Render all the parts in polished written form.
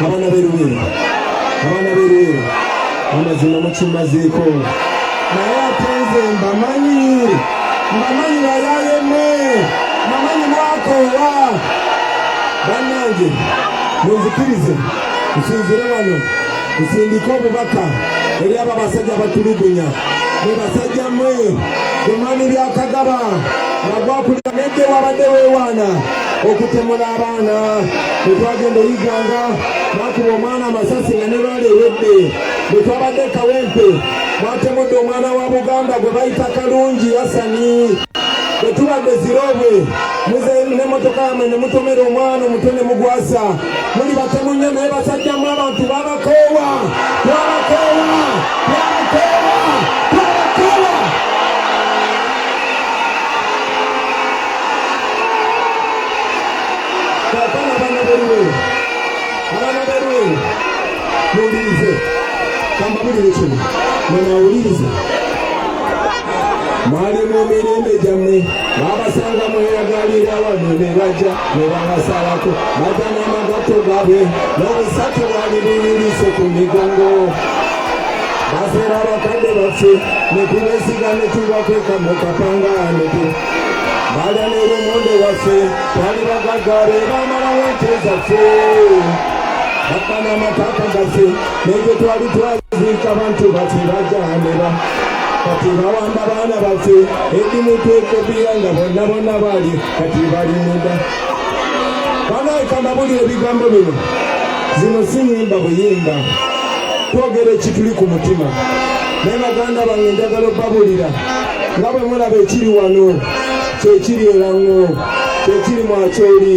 Abaana b'eruweero, abaana b'eruweero, amazima mukimazeeko, naye ate nze mbamanyi, mbamanyi bayayeme, mbamanyi mwakoowa. Bannange, munzikirize nsinzire wano nsindike obubaka eri abo abasajja abatulugunya. Mwe basajja mmwe, omwami Byakagaba nga gwakulira nedde wabadde weewaana okutemula abaana, bwe twagenda oyiganga mwakuba omwana amasasi nga ne lwali ewedde. Bwe twabadde Kawempe mwatemudde omwana wa Buganda gwe bayita Kalungi Hasani. Bwe tubadde Zirobwe muze n'emmotoka yammwe ne mutomera omwana omuto ne mugwasa. Muli batemu nnyo, naye basajja mmwe abantu babakoowa, twabakoowa, twabakoowa, twabakoowa. Kaakano abaana b'Eruweero, abaana b'Eruweero, muwulirize, kambabulire kino, mwenawuliriza. Mwali mu mirembe gyammwe, babasanga mweyagalira wano ne bajja ne babasalako, bajja n'amagatto gaabwe n'obusatu bwali buyulise ku migongo. Bafera abakadde baffe ne tubesiga ne tubakweka mu kapanga ne tu balya ne lumonde waffe. Twali bagagga be bamalawo ente zaffe, babba n'amataka gaffe n'egye twali twaziika bantu baffe bajja ne ba kati bawamba baana baffe edimu twekobira nga bonna bonna bali kati bali munda. Banaye, kambabulira ebigambo bino, zino si nyimba buyimba, twogera ekituli ku mutima. Naye baganda bange, njagala obbabulira nga bwe mulaba ekiri wano kyekiri Erango, kyekiri mu Acholi,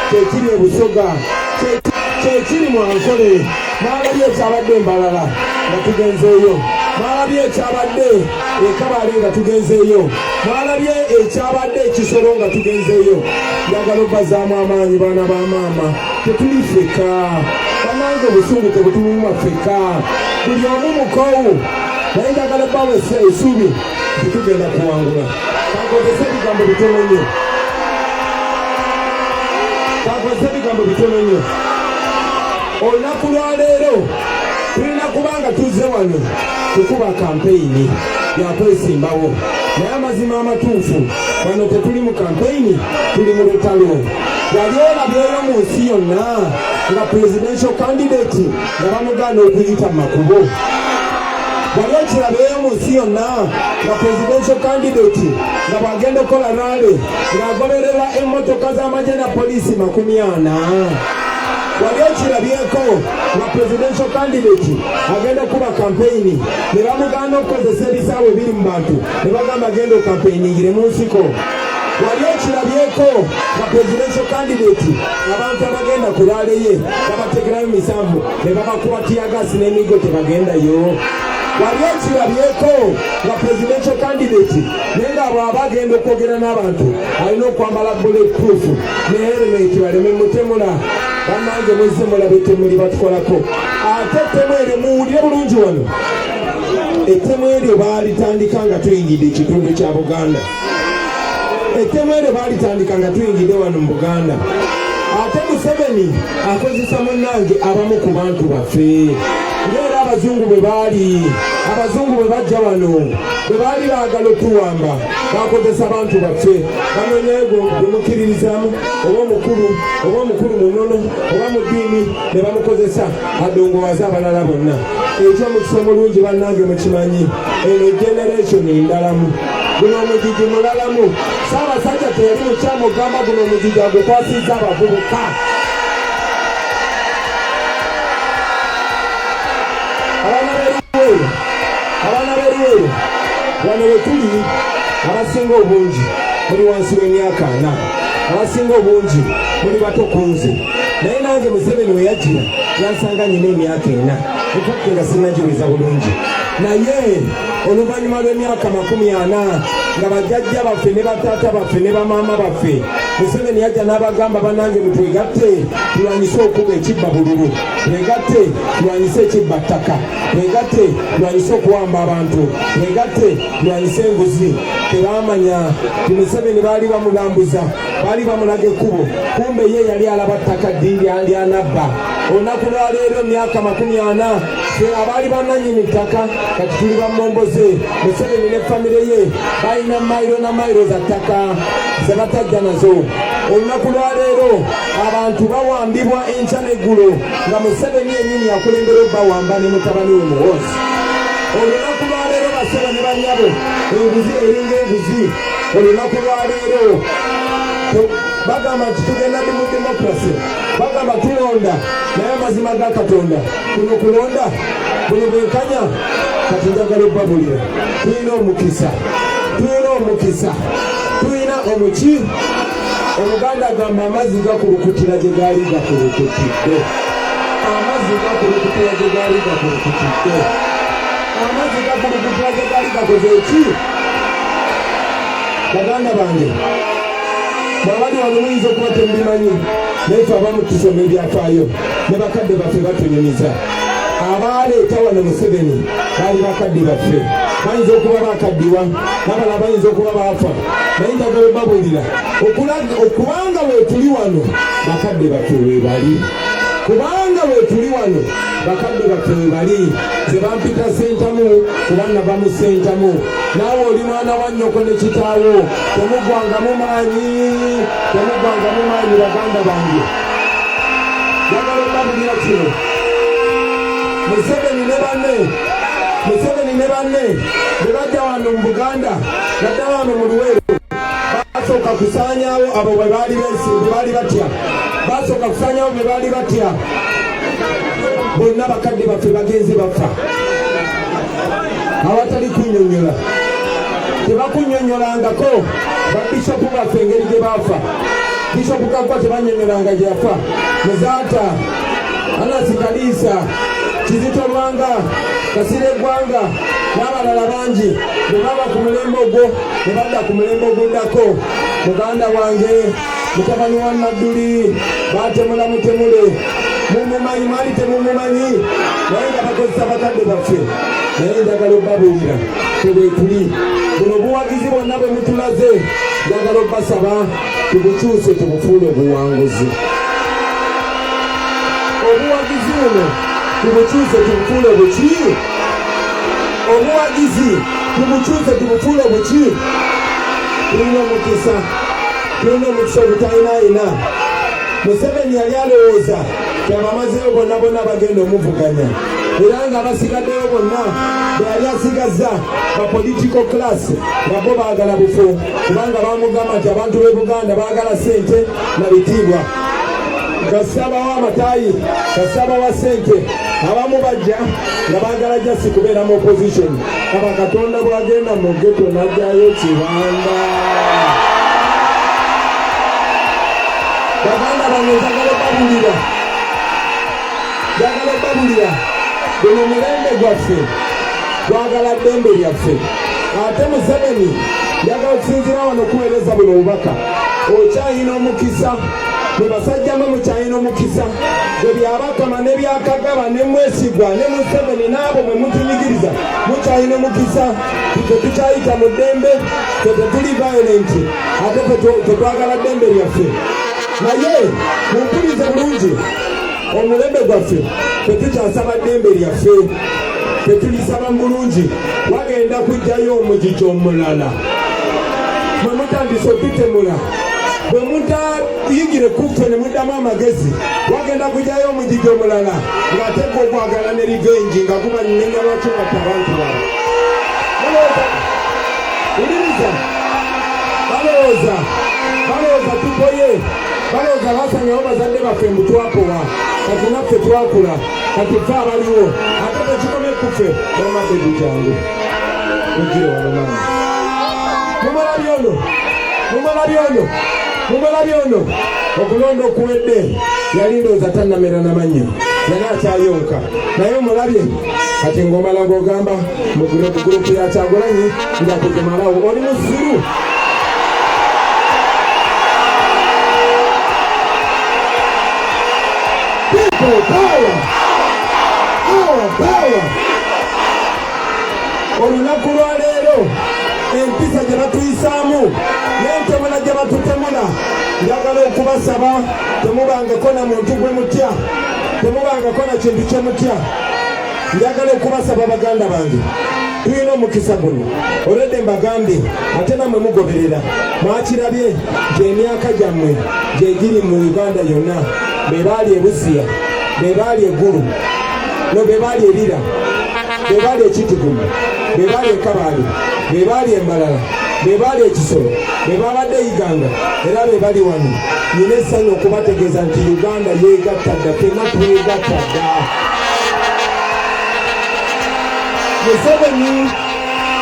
kyekiri Ebusoga, kyekiri mu Ankole. Mwalabye ekyabadde Embalala nga tugenzeeyo, mwalabye ekyabadde Ekabale nga tugenzeeyo, mwalabye ekyabadde Ekisoro nga tugenzeeyo. Njagala obbazaamu amaanyi, baana ba maama, tetuli ffekka. Bannange, obusungu tebutuluma ffekka, buli omu mukoowu, naye njagala bbawa essuubi nti tugenda kuwangula. Kankozesa ebigambo bitono nnyo, kankozesa ebigambo bitono nnyo. Olunaku lwa leero tulina kubanga tuzze wano kukuba kampeyini yakwesimbawo, naye amazima amatuufu, wano tetuli mu kampeyini, tuli mu lutalo. Wali olabyeyo mu nsi yonna nga presidential candidate nga bamugaana okuyita mu makubo? Wali okirabeeyo mu nsi yonna nga presidential candidate nga bw'agenda okukola rally ng'agobererwa emmotoka z'amagye na poliisi 40? Wali okirabyeko nga presidential candidate agenda okuba kampeyini ne bamugaana okukozesa ebisaawe ebiri mu bantu, ne bagamba genda okampeyiningire mu nsiko? Wali okirabyeko nga presidential candidate abantu abagenda ku rally ye babategerayo misanvu ne babakuba tear gas n'emigo tebagendayo? Wali okirabyeko nga presidential candidate naye nga bw'aba agenda okwogera n'abantu alina okwambala bullet proof ne helmet baleme mutemula? Bannange, muzze mulaba ettemu lye batukolako. Ate ettemu eryo, muwulire bulungi wano, ettemu eryo baalitandika nga tuyingidde ekitundu kya Buganda. Ettemu eryo baalitandika nga tuyingidde wano mu Buganda. Ate Museveni akozesa, munnange, abamu ku bantu baffe, ng'era abazungu bwe baali. Abazungu bwe bajja wano, bwe baali baagala otuwamba, bakozesa bantu baffe, banoonyayo gwe mukkiririzaamu, oba omukulu, oba omukulu mu nnono oba mu ddiini, ne bamukozesa adongowaze abalala bonna. Ekyomukisa omulungi, bannange, mukimanyi eno generation ndalamu, guno omugigi mulalamu. Saabasajja teyali mukyamu ogamba guno omugigi agukwasizza abavubuka. Abaana b'Eruweero, abaana b'Eruweero, wano we tuli abasinga obungi muli wansi w'emyaka 40, abasinga obungi muli bato ku nze, naye nange Museveni we yajjira yansanga nyina emyaka 40, in fact nga sinnagiweza bulungi. Naye oluvannyuma lw'emyaka 40 nga bajjajja baffe ne bataata baffe ne bamaama baffe, Museveni yajja n'abagamba, "Bannange, mutwegatte tulwanyise okuba ekibba bululu, twegatte tulwanyise ekibba ttaka, twegatte tulwanyise okuwamba abantu, twegatte tulwanyise enguzi." Tebamanya ti Museveni baali bamulambuza. Baali bamulaga ekkubo, kumbe ye yali alaba ttaka ddi lyanabba. Olunaku lwaleero emyaka 40, ffe abaali bannannyini ttaka kati tuli bamomboze. Museveni ne famire ye balina mayiro na mayiro za ttaka ze batajja nazo. Olunaku lwaleero abantu bawambibwa enkya n'eggulo nga Museveni yennyini akulembera obbawamba ne mutabani we Muhoozi. Olunaku lwaleero basebo ne banyabo, enguzi eringa enguzi. Olunaku lwaleero bagamba nti tugenda mu democracy, bagamba tulonda, naye amazima ga Katonda kuno kulonda buno bwenkanya. Kati njagala obbabulira, tulina omukisa, tulina omukisa, tulina omuki. Omuganda agamba amazzi gakulukutira gye gaali gakulukutidde, amazzi gakulukutira gye gaali gakulukutidde, amazzi gakulukutira gye gaali gakoze eki. Baganda bange bwabali wano muyinza okuba temubimanyi, naye fe abamu tusoma ebyafaayo ne bakadde baffe batunyumiza. Abaaleeta wano Museveni baali bakadde baffe, bayinza okuba bakaddiwa n'abalala bayinza okuba baafa, naye njagala obabuulira okubanga weetuli wano bakadde baffe weebali, kubanga weetuli wano bakadde baffe webali. Ze bampita Sentamu kuba nava mu Sentamu. Naawe oli mwana wa nnyoko ne kitaawo, temugwangamu maanyi, temugwangamu maanyi. Baganda bange, njagala obabulira kino: Museveni ne banne, Museveni ne banne bwe bajja wano mu Buganda, naddala wano mu Luweero, basooka kusaanyaawo abo bwe baali beesimbi baali batya, basooka kusaanyaawo bwe baali batya. Bonna bakadde baffe bagenze bafa awatali kunnyonnyola, tebakunnyonnyolangako babishopu baffe engeri gye baafa. Bishopu Kaggwa tebannyonnyolanga gye yafa, Muzaata, Anasi Kaliisa, Kizito Lwanga, Kasira Eggwanga n'abalala bangi bwe baba ku mulembe ogwo ne badda ku mulembe oguddako. Muganda wange, mutabani wa Nadduli batemula mutemule, mumumanyi, mwali temumumanyi, naye nga bakozesa bakadde baffe. Naye njagala obbabuulira tebwetuli buno obuwagizi bwonna bwe mutulaze, njagala obbasaba tubukyuse tubufuule obuwanguzi. Obuwagizi buno tubukyuse tubufuule buki? Obuwagizi tubukyuse tubufuule buki? Tulina omukisa, tulina omukisa ogutalinaayina. Museveni yali alowooza ti abamazeeyo bonna bonna bagenda omuvuganya, era nga abasigaddeyo bonna bwe yali asigazza ba political class nga bo baagala bufo, kubanga bamugamba nti abantu b'e Buganda baagala ssente na bitiibwa. Gasabawo amataayi, gasabawa ssente, abamu bajja nga baagala just kubeera mu opposition. Aba Katonda bwagenda mu ghetto n'ajjayo kibanda. Baganda bange, njagala obabulira, njagala obabulira, guno mulembe gwaffe gwagala ddembe lyaffe. Ate Museveni, njagala okusinziira wano okuweereza buno obubaka: okyayina omukisa, mwe basajja mwe mukyayina omukisa gwe Byabakama ne Byakagaba ne Mwesigwa ne Museveni n'abo mwe mutunyigiriza, mukyayina omukisa. Ffe tukyayita mu ddembe, ffe tetuli violent, ate ffe tetwagala ddembe lyaffe. Naye mumpulirize bulungi, omulembe gwaffe tetukyasaba ddembe lyaffe, tetulisaba mu bulungi. Wagenda kujjayo omugigi omulala. Mwe mutandise otutemula, bwe mutayigire kuffe ne muddamu amagezi, wagenda kujjayo omugigi omulala ng'ate gwe ogwagala ne revenge nga guba nnenya lwaki batta abantu baabwe. Wuliriza, balowooza tupoye, balowooza basanyawo bazadde baffe mbu twapowa. Kati naffe twakula, kati ffe abaliwo ate tekikome kuffe. Bamabebi, jangu ojjire wano maama. Mumulabye ono, mumulabye ono, mumulabye ono. Okulonda okuwedde yali ndowooza tannamera namannyo, yali akyayonka, naye omulabye kati ng'omala ng'ogamba mu group ya Kyagulanyi nja kugimalawo. Oli musiru. People power, our power. Olunaku lwaleero empisa gye batuyisaamu n'entemula gye batutemula Njagala okubasaba, temubangako na muntu gwe mutya, temubangako na kintu kye mutya. Njagala okubasaba baganda bange, tulina omukisa guno olwedde, mbagambye ate nammwe mugoberera. Mwakirabye nti emyaka gyammwe gye giri mu Uganda yonna. Be baali e Busia, be baali e Gulu, no be baali e Lira, be baali e Kitgum, be baali e Kabale, be baali e Mbarara, be baali e Kisoro, be babadde Iganga, era be bali wano. Nina essanyu okubategeeza nti Uganda yeegatta dda, ffenna twegatta dda.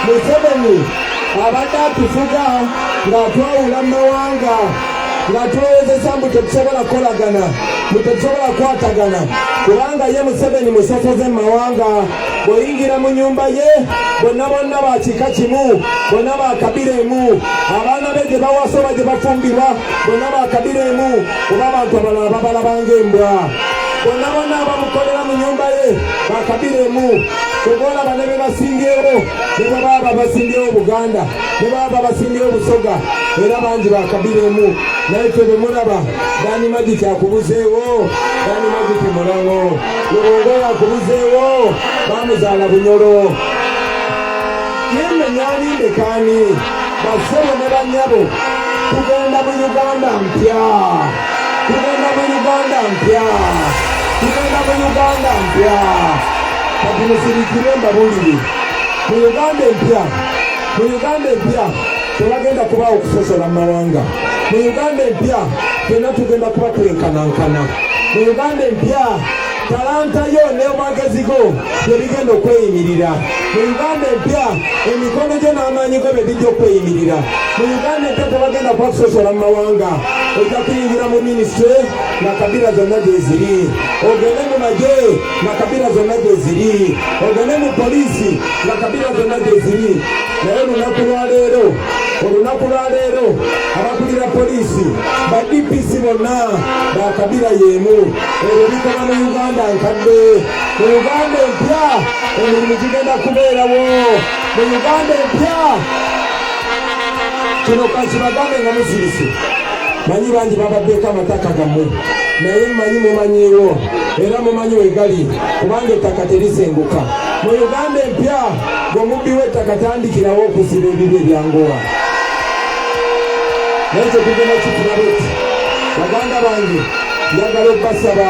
Museveni abadde atufuga ng'atwawula mu mawanga, ng'atulowoozesa mbu tetusobola kukolagana, mbu tetusobola kukwatagana, kubanga ye Museveni musosoze mu mawanga. Bw'oyingira mu nyumba ye, bonna bonna ba kika kimu, bonna ba kabira emu. Abaana be gye bawasa oba gye bafumbirwa, bonna ba kabira emu, oba abantu abalala babalabanga embwa. Bonna bonna abamukolera mu nyumba ye ba kabira emu. Kyova olaba ne be basimbyewo, ne bwe baba basimbyewo Buganda, ne baba basimbyewo Busoga, era bangi ba kabira emu. Naye ffe bwe mulaba Dani Magic akubuzeewo, Dani Magic Mulango, Lubongo akubuzeewo, bamuzaala Bunyoro. Yemwe nyalindekani, bassebo ne bannyabo, tugenda mu Uganda mpya, tugenda mu Uganda mpya, tugenda mu Uganda mpya. Kati musirikire mbabulire, mu Uganda empya, mu Uganda empya tebagenda kubaawo kusosola mu mawanga. Mu Uganda empya ffenna tugenda kuba twenkanankana. Mu Uganda empya talanta yo n'amagezi go bye bigenda okweyimirira. Mu Uganda empya emikono gyo n'amaanyi go bye bijja okweyimirira. Mu Uganda empya tebagenda kuba kusosola mu mawanga. Ojja kuyingira mu minisitule nga kabira zonna gye ziri, ogende mu magye nga kabira zonna gye ziri, ogende mu poliisi nga kabira zonna gye ziri. Naye olunaku lwaleero, olunaku lwaleero, abakulira poliisi, ba DPC, bonna bakabira y'emu. Ebyo bikola mu Uganda nkadde. Mu Uganda empya emirimu gigenda kubeerawo. Mu Uganda empya, kino kakibagambe nga musirise, manyi bangi babaddeko amataka gammwe, naye mmanyi mumanyiiwo era mumanyi we gali, kubanga ettaka terisenguka. Mu Uganda empya gweomubbi w'ettaka tandikirawo okusiba ebibi ebyanguwa, naye kyetugenda kifuna bweti. Baganda bange, njagala okubasaba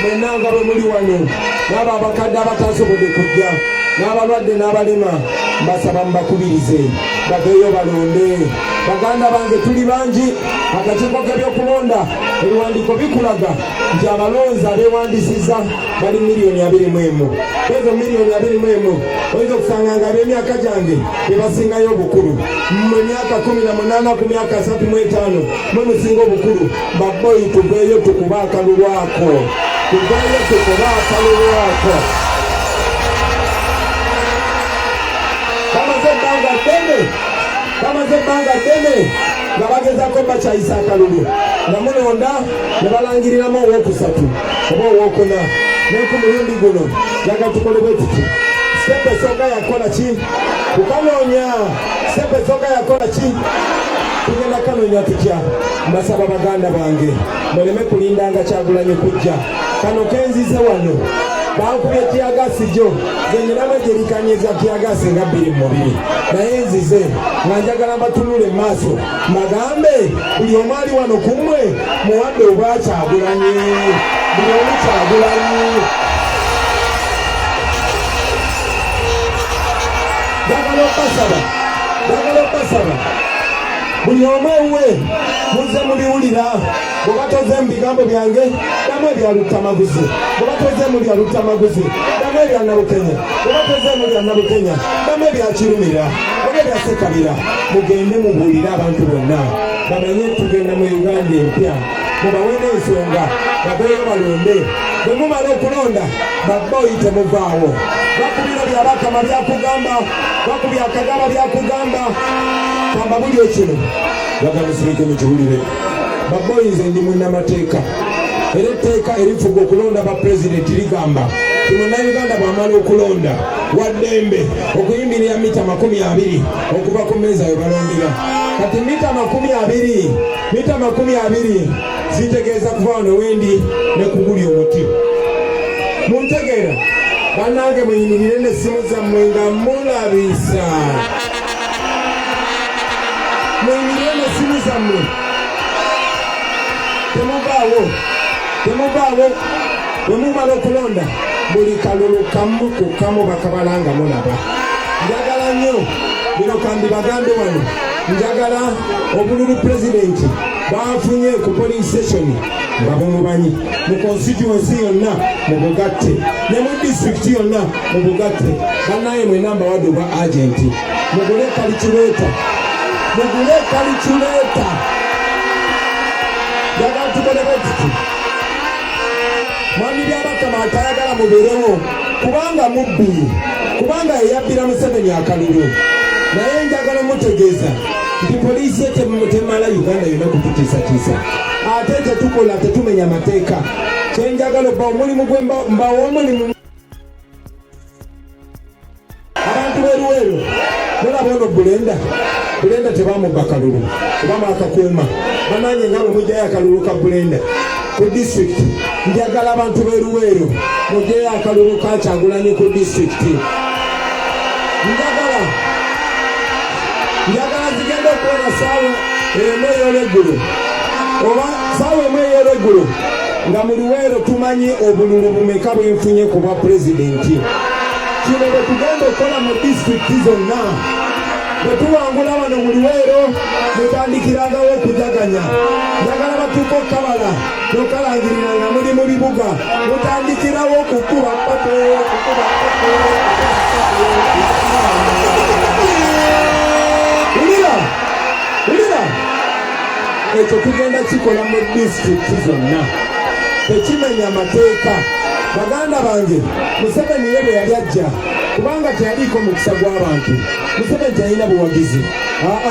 mwenna nga bwe muli wano, n'abo abakadde abatasobodde kujja, n'abalwadde n'abalema, mbasaba mubakubirize baveeyo balonde. Baganda bange, tuli bangi. Akakiiko k'ebyokulonda, ebiwandiiko bikulaga nti abalonzi abeewandisiza bali 21 million. Ezo 21 million oyinza okusanga nga ab'emyaka gyange be basingayo obukulu. Mmwe emyaka 18 ku myaka 35, mwe musinga obukulu. Baboyi, tuveeyo tukube akalulu ako, tuveeyo tukube akalulu ako. Bamaze ebbanga ddene, bamaze ebbanga ddene nga bagezako bakyayisa akalulu, nga mulonda ne balangiriramu owokusatu oba owokuna. Naye ku mulundi guno njagala tukole bwe tuti. Step esooka yakola ki? Kukanoonya. Step esooka yakola ki? Tugenda kanoonya tutya? Mbasaba baganda bange, muleme kulindanga Kyagulanyi kujja. Kano kenzize wano bankubye tear gas jo, nze nyinamu ejerikanyeza tear gas nga bbiri mu mubiri, naye nzize nga njagala mbatunule mu maaso, mbagambe buli omu ali wano ku mmwe muwadde obwakyagulanyi, buli omu Kyagulanyi. Njagala okubasaba, njagala okubasaba buli omu ewuwe muzze mubiwulira. Bw'oba toze mu bigambo byange, ddamu ebya Luttamaguzi. Bw'oba toze mu bya Luttamaguzi, ddamu ebya Nabukenya. Bw'oba toze mu bya Nabukenya, ddamu ebya Kirumira oba ebya Sekabira. Mugende mubuulire abantu bonna bamanye tugenda mu Uganda empya. Mubawe n'ensonga baveeyo balonde. Bwe mumala okulonda, baboyi, temuvaawo. Bakubira byabakama byakugamba, bakubya akagaba byakugamba. Kambabuli ekino bagamusirike mukiwulire. Baboyi, nze ndi munnamateeka, era etteeka erifuga okulonda ba pulezidenti ligamba Ti Munnayuganda bw'amala okulonda waddembe okuyimirira mita 20 okuva ku mmeeza we balondera. Kati mita 20, mita 20 zitegeeza kuva wano wendi ne kuguli omuti. Muntegeera bannange, muyimirire n'essimu zammwe nga mulabisa, muyimirire n'essimu zammwe, temuvaawo, temuvaawo. Bwe mumala okulonda, buli kalulu kamu ku kamu bakabala nga mulaba. Njagala nnyo bino kambibagambe wano. Njagala obululu pulezidenti bafunye ku polling station nga bumumanyi, mu constituency yonna mu bugatte, ne mu disitulikiti yonna mu bugatte. Bannaye mwena mbawadde obwa agent, mugule calculator, mugule calculator. Njagala tukole bwe tuti. Mwami Byabakama atayagala mubeerewo kubanga mubbi, kubanga yeyabbira Museveni akalulu. Naye njagala omutegeeza nti poliisi ye temala Uganda yonna kututiisatiisa, ate tetukola, tetumenya mateeka. Kyenjagala obba omulimu gwe mbawa omulimu. Abantu b'eruweero mulaba ono Bulenda, Bulenda tebamubba kalulu oba mwakakuuma. Banange, nga bwe mugyayo akalulu ka Bulenda ku disitulikiti, njagala abantu b'eruweero mugyeyo akalulu ka Kyagulanyi ku disitulikiti. Njagala zigenda okuwera saawa 1 ey'olweggulo oba saawa 1 ey'olweggulo nga mu Luweero tumanyi obululu bumeka bwenfunye ku bwa pulezidenti. Kino bwe tugenda okukola mu disitulikiti zonna. Bwe tuwangula wano mu Luweero, mutandikirangawo okujaganya. Njagala batuuka okukabala n'okalangirira nga muli mu bibuga, mutandikirawo okukuba pato, okukuba pato. Wulira, wulira, ekyo tugenda kikola mu disitulikiti zonna, tekimenya mateeka. Baganda bange, Museveni ye bwe yali ajja, kubanga teyaliiko mukisa gw'abantu, Museveni teyalina buwagizi,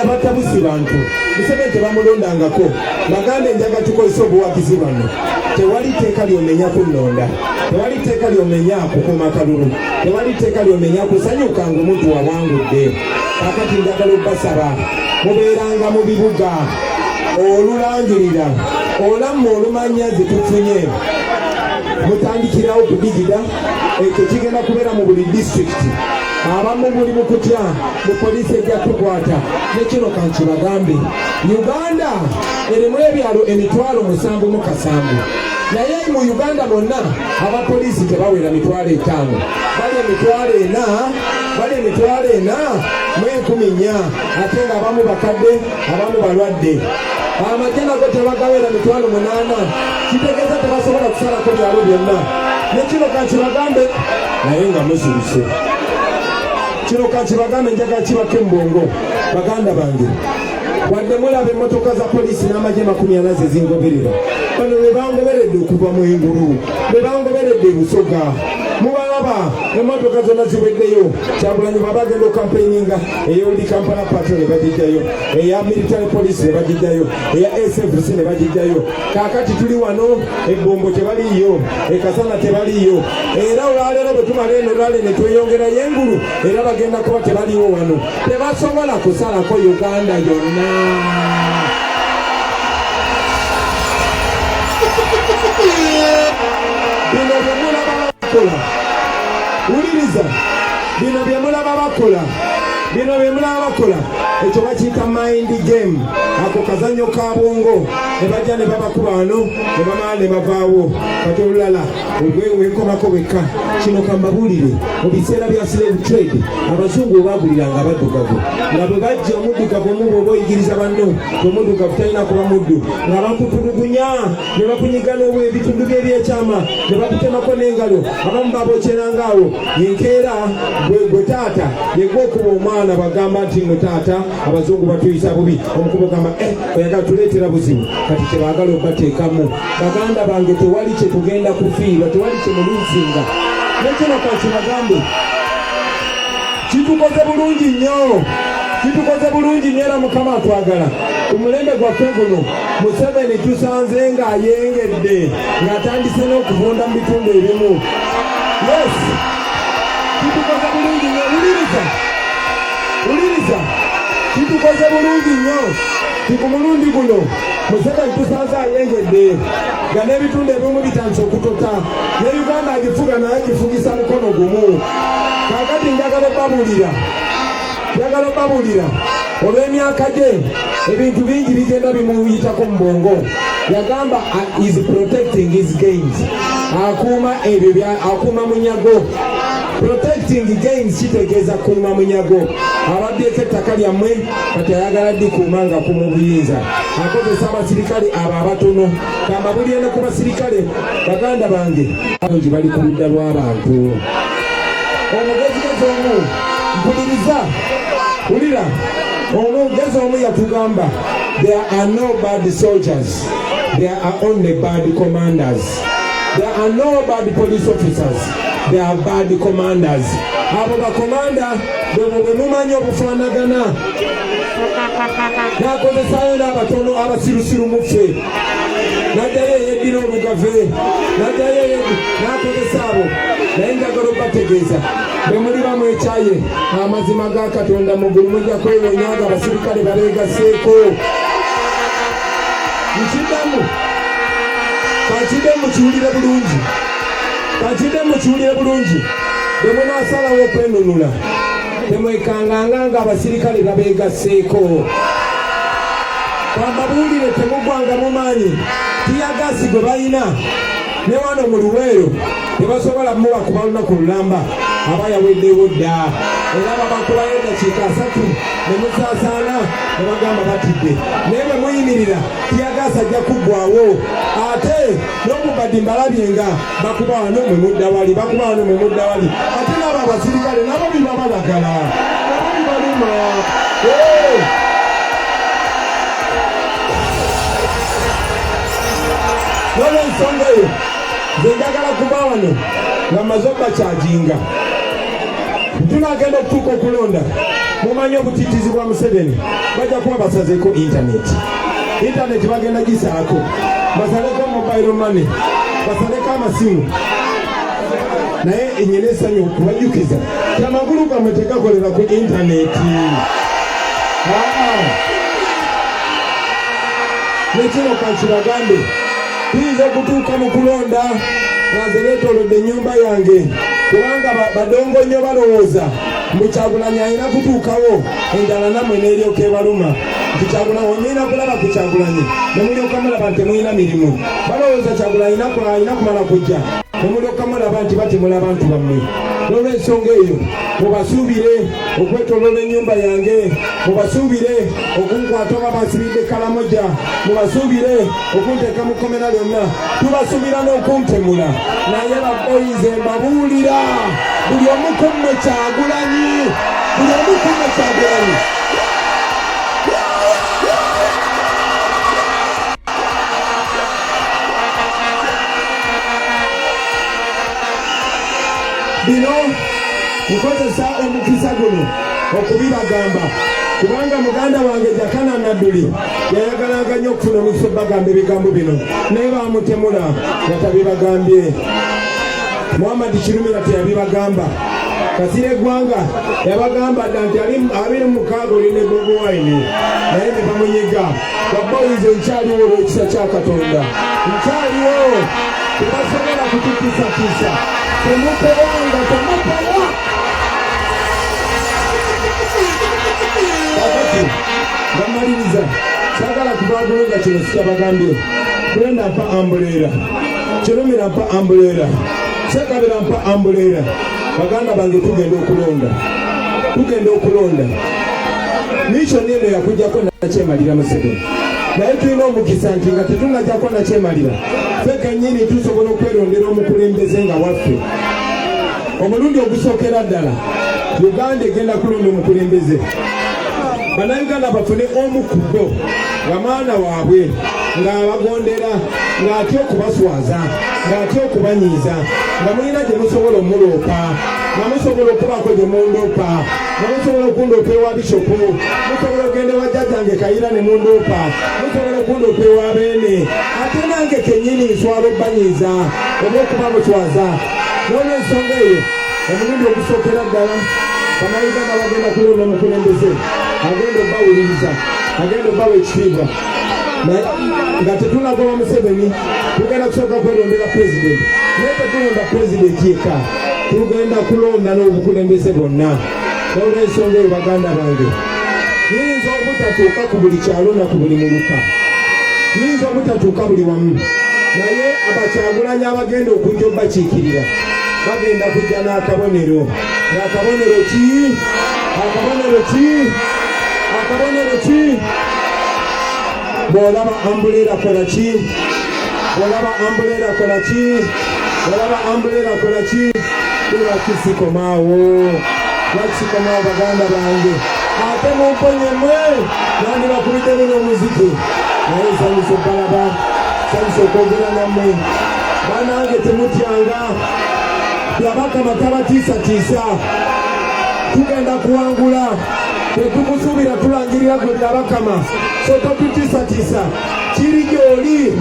abatabusi bantu, Museveni tebamulondangako. Bagambe, njaga tukozesa obuwagizi bano. Tewali tteeka lyomenya kunnonda, tewali tteeka lyomenya kukuuma kalulu, tewali tteeka lyomenya kusanyuka ng'omuntu wawangudde. Kakati njagala obbasaba, mubeeranga mu bibuga, olulangirira olammwe olumanya ze tufunye, mutandikirawo kudigida. Ekyo kigenda kubeera mu buli disitulikiti. Abamu muli mu kutya mu poliisi ejja tukwata. Ne kino kankibagambe, Uganda erimu ebyalo 777,000, naye mu Uganda bonna abapoliisi tebawera 50,000. Bali 40,000, bali 4,400, ate nga abamu bakadde, abamu balwadde. Amagye nago tebagawera 80,000. Kitegeeza tebasobola kusalako byalo byonna. Ne kino kankibagambe, naye nga muzirise, kino kankibagambe, njagala kibako embongo. Baganda bange, wadde mulaba emmotoka za poliisi n'amagye 40 ze zingoberera, bano be bangoberedde okuva mu engulu, be bangoberedde e Busoga. Mubalaba, emmotoka zonna ziweddeyo. Kyagulanyi bw'aba agenda okukampeininga, ey'Old Kampala Patrol ne bagijjayo, eya military police ne bagijjayo, eya SFC ne bagijjayo. Kaakati tuli wano, ebbombo tebaliiyo, ekasana tebaliiyo. Era olwaleero bwe tumala eno rally ne tweyongerayo engulu, era bagenda kuba tebaliiwo wano. Tebasobola kusalako Uganda yonna. Bino bye mulaba bakola, wuliriza, bino bye mulaba bakola, bino bye mulaba bakola, ekyo bakiyita mind game. Ako kazanyo ka bwongo. Ne bajja ne babakuba wano, ne bamala ne bavaawo. Kati olulala wenkomako wekka, kino kambabuulire. Mu biseera bya slave trade, abazungu bwe baguliranga abaddugavu, nga bwe bajja omuddugavu omu, bw'oba oyigiriza banno omuddugavu talina kuba muddu, nga bakutulugunya ne bakunyiga n'ebitundu by'ebyekyama ne bakutemako n'engalo, abamu babokyeranga awo. Enkeera gwe taata yegwe okuba omwana, bagamba nti nno taata abazungu batuyisa bubi. Omukuba ogamba, eh, oyagala tuleetera buzibu. Kati kyebaagala obateekamu. Baganda bange, tewali kyetugenda kufiirwa, tewali kyemuluzinga. Nekino kakibagambe, kitukoze bulungi nnyo, kitukoze bulungi nnyo, era Mukama atwagala. Ku mulembe gwaffe guno, Museveni tusanze ng'ayengedde, ng'atandise n'okuvunda mu bitundu ebimu. Yes, kitukoze bulungi nnyo. Wuliriza, wuliriza, kitukoze bulungi nnyo ti ku mulundi guno Museveni tusanze ayengedde nga n'ebitundu ebimu bitandise okutota, ne Uganda agifuga naye agifugisa mukono gumu. Kaakati njagala obabuulira, njagala obabuulira, olw'emyaka gye ebintu bingi bigenda bimuyitako mu bwongo. Yagamba is protecting his gains, akuuma ebyo akuuma munyago. Protecting gains kitegeeza kuuma munyago. Ababbyeko ettaka lyammwe, kati ayagala dikuuma nga ku mu buyinza akozesa abasirikale abo abatono. Kambabulire ne ku basirikale, baganda bange nti bali ku ludda lw'abantu. Omugezigezi omu, mpuliriza, wulira, omugezi omu yatugamba, "There are no bad soldiers, there are only bad commanders. There are no bad police officers, there are bad commanders." Abo bakomanda bwebwe bwe mumanyi obufaanagana, n'akozesayo n'abatono abasirusiru muffe, n'addayo eyeddira olugave, n'addayo n'akozesa abo. Naye njagala obategeeza, bwe muliba mwekyaye amazima ga Katonda muggulu, mujja kwewuunya nga abasirikale babeegaseeko. Nkiddamu, kankiddemu mukiwulire bulungi, kankiddemu mukiwulire bulungi. Bwe munaasalawo okwenunula, temwekanganga nga abasirikale babeegasseeko. Kambabuulire, temugwanga mu maanyi. Tear gas gwe balina ne wano mu Luweero tebasobola mubakuba lunaku lulamba, aba yaweddewo dda. Era babakubayo eddakiika 30 ne musaasaana ne bagamba batidde. Naye bwe muyimirira, tear gas ajja kuggwawo. Ate n'obubadi mbalabye nga bakuba wano mwe mudda wali, bakuba wano mwe mudda wali. Ate n'abo abasirikale nabo bibabalagala, nabo bibaluma. Hey! N'olwensonga eyo, nze njagala kuba wano nga mmaze obakyajinga. Tunagenda okutuuka okulonda, mumanyi obutitizi bwa Museveni, bajja kuba basazeeko intaneti. Intaneti bagenda gisalako, basaleko mobile money, basaleko amasimu. Naye enyina essanyu okubajjukiza ti amagulu gammwe tegakolera ku intaneti. Nekino kankibagambe, tuyinza okutuuka mu kulonda nga nze beetoolodde ennyumba yange, kubanga badongo nnyo balowooza mbu Kyagulanyi alina kutuukawo, enjala nammwe n'eryoka ebaluma, nti Kyagulanyi omulina kulaba ku Kyagulanyi ne mulyoka mulaba nti temulina mirimu. Balowooza Kyagulanyi alina kumala kujja ne mulyoka mulaba nti batemula abantu bammwe. N'olwensonga eyo, mubasuubire okwetoloola ennyumba yange, mubasuubire okunkwata oba bansibidde Kalamoja, mubasuubire okunteeka mu kkomera lyonna, tubasuubira n'okuntemula. Naye baboyize, mbabuulira, buli omu ku mmwe Kyagulanyi, buli omu ku mmwe Kyagulanyi. Bino nkozesa omukisa guno okubibagamba kubanga muganda wange Jakana Nadduli yayagalanga nnyo okufuna omukisa obagamba ebigambo bino, naye bamutemula nga tabibagambye. Muhammad Kirumira teyabibagamba. Kasira eggwanga yabagamba dda nti 26 oli ne Bobi Wine, naye ne bamunyiga. Baboyize, nkyaliwo olw'ekisa kya Katonda, nkyaliwo. Tebasobola kututisatiisa. Temupewanga, temupewa. Kakati ngamaliriza, saagala kuvaagulu nga kino sikyabagambye. Brenda mpa ambuleera, Kirumira mpa ambuleera, Sekabira mpa ambuleera. Baganda bange, tugenda okulonda, tugenda okulonda. Mission eno yakujjako nakyemalira Museveni, naye tulina omukisa nti nga tetunajjako nakyemalira, ffe kennyini tusobola okwerondera omukulembeze nga waffe. Omulundi ogusookera ddala, Uganda egenda kulonda omukulembeze. Bannayuganda bafune omu ku bo nga mwana waabwe, ng'abagondera, ng'atya okubaswaza, ng'atya okubanyiiza, nga mulina gye musobola omuloopa, nga musobola okubaako gye mundoopa, nga musobola okundoopa ewa bishopu, musobola okugenda ewa jjajjange Kayira ne mundoopa, musobola okundoopa ewa Beene. Ate nange kennyini nswala obbanyiiza oba okuba muswaza. N'olwensonga eyo, omulundi ogusookera ddala Bannayuganda bagenda kulonda omukulembeze agenda obbawuliriza, agenda obbawa ekitiibwa. Naye nga tetunagoba Museveni, tugenda kusooka kwerondera pulezidenti. Naye tetulonda pulezidenti yekka, tugenda kulonda n'obukulembeze bwonna. N'olwensonga eyo, baganda bange, nyinza obutatuuka ku buli kyalo na ku buli muluka, nyinza obutatuuka buli wamu, naye abakyagulanyi abagenda okujja obbakiikirira bagenda kujja n'akabonero. Ng'akabonero ki? Akabonero ki? Akabonero ki? Bw'olaba umbrella, kola ki? Bw'olaba umbrella, kola ki? Bw'olaba umbrella, kola ki? Lwaki sikomaawo? Lwaki sikomaawo, baganda bange? Ate mumponye mmwe, nandibakubiddemu n'omuziki, naye nsanyusa obbalaba, nsanyusa okwogera nammwe. Banange, temutyanga, Byabakama tabatiisatiisa. Tugenda kuwangula, tetukusuubira, tulangirira gwe Byabakama, so totutiisatiisa. Kiri gy'oli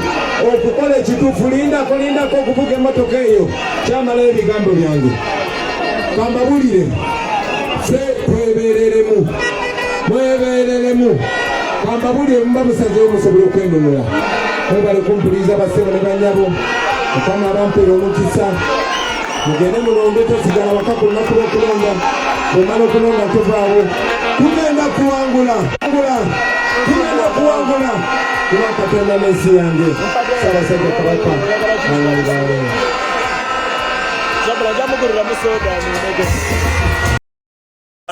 okukola ekituufu. Lindako, lindako okuvuga emmotoka eyo. Kyamalayo ebigambo byange. Kambabulire, ffe twebereremu, mwebereremu. Kambabulire, muba musazeewo musobola okwenunula. Mwebale kumpuliriza, basebo ne banyabo. Mukama abampeera omukisa. Mugende mulonde, tosigala waka ku lunaku lw'okulonda. Bwomala okulonda, tovaawo. Tugenda kuwangula, ngula, tugenda kuwangula kuba Katonda n'ensi yange, Ssaabasajja Kabaka angalibaawo. Sabula njamuguliramu soda ninege.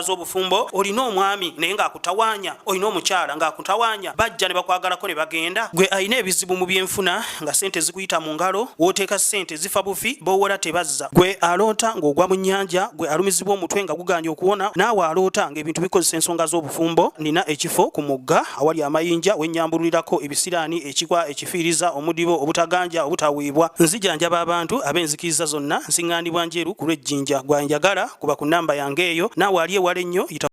Z'obufumbo, olina omwami naye ng'akutawaanya, olina omukyala ng'akutawaanya, bajja ne bakwagalako ne bagenda. Gwe alina ebizibu mu byenfuna nga sente zikuyita mu ngalo, w'oteeka sente zifa bufi, b'owola tebazza. Gwe aloota ng'ogwa mu nnyanja, gwe alumizibwa omutwe nga gugaanye okuwona, naawe aloota ng'ebintu bikozesa ensonga z'obufumbo, nina ekifo ku mugga awali amayinja wennyambululirako ebisiraani, ekikwa, ekifiiriza, omudibo, obutaganja, obutaweebwa. Nzijanjaba abantu ab'enzikiriza zonna, nsiŋŋaanibwa Njeru ku lw'Ejjinja. Gwe anjagala kuba ku nnamba yange eyo, naawe ali ewala ennyo yita.